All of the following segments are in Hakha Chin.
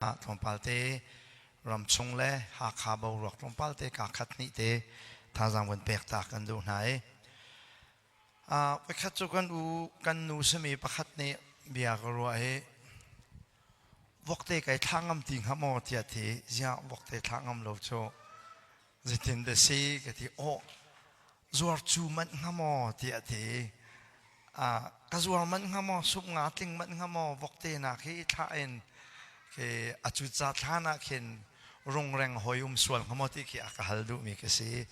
Tlawmpal te ramchung le Hakha boruak tlawmpal te kaa khat hnih te thazaang vun pek ta kan duh hna i Pakhat cu kan u kan nu simi pakhat nih bia ka ruah i vokte kai thla ngam ti hnga maw tiah ti ziah vokte thla ngam lo cu zeitin dah si ka ti aw zuar cu manh hnga maw tiah ti ka zuar manh hnga maw sup nga tling manh hnga maw vokte nak hi thlah in ke a cuca thlan ah khin rungreng hoi um sual hnga maw ti khi a ka hal duhmi ka si.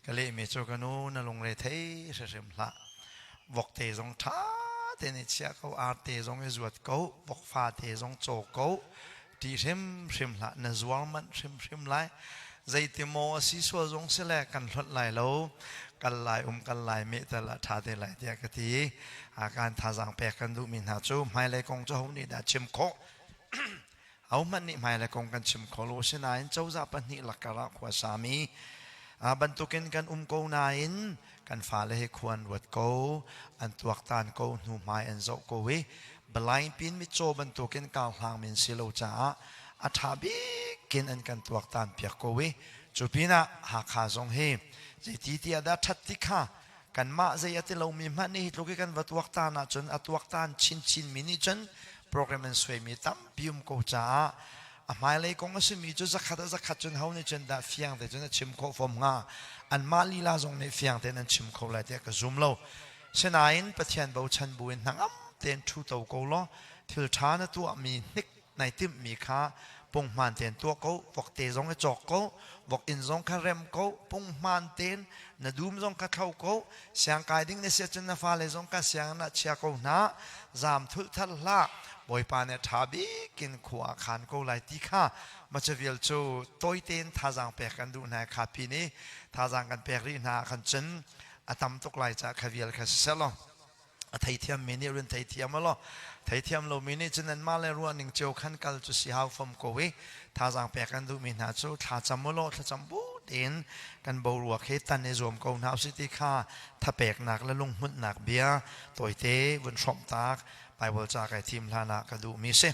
Ka lehmi cu ka nu na lungre thei hrimhrim hlah. Vokte zong ṭha tein i chiah ko, arte zong i zuat ko, vokfa te zong caw ko, ṭih hrimhrim hlah, na zuar manh hrimhrim lai. Zeiti maw a si sual zong si le kan hlonh lai lo, kal lai um kal lai meh tal ah ṭha te lai tiah ka ti. A kan thazaang pek kan duhmi hna cu hmailei kong cu ho nih dah chim khawh? Ahohmanh nih hmailei kong kan chim kho lo. Asinain cozah pahnih lakar ah khua sami bantukin kan um ko nain kan fale hi khua an ruat ko, an tuaktan ko, hnu hmai an zoh ko i blind pin mitcaw bantukin karhlang men si lo caah a ṭha bik in an kan tuaktan piak ko i cu pinah Hakha zong hi zeiti tiah dah ṭhat ti kha kanmah zei a ti lomi hmanh nih hi tluk i kan va tuaktan ahcun a tuaktan chinchin mi nih cun program an suaimi tampi um ko caah a hmailei kong a simi cu zakhat a zakhat cun ho nih cun dah fiang te cun a chim khawh fom hnga anmah lila zong nih fiang tein an chim kho lai tiah ka zum lo sinain Pathian bochan buin hnangam tein ṭhu to ko law thil ṭha na tuahmi hnik nai timhmi kha punghman tein tuah ko, vokte zong i cawk ko, vok inn zong kha rem ko, punghman tein na dum zong kha thlo ko, siangkai ding na si ahcun na fale zong kha sianginn ah chia ko hna, zaam thulh thal hlah, Bawipa nih a ṭha bik in khua a khan ko lai ti kha macavial cu tawi tein thazaang pek kan duh hna kha pin i thazaang kan pek rih hna ahkhan cun a tam tuk lai caah kha vial kha siseh law a theithiam mi nih run theithiam law theithiam lomi nih cun anmah le ruahning cio khan kal cu si hau fom ko i thazaang pek kan duhmi hna cu thlacam ulaw thlacam bu tein kan boruak hi tan i zuam ko hna usih ti kha thapeknak le lunghmunhnak bia tawite vun hrawmh tak Bible ca kai thim hlan ah ka duhmi si.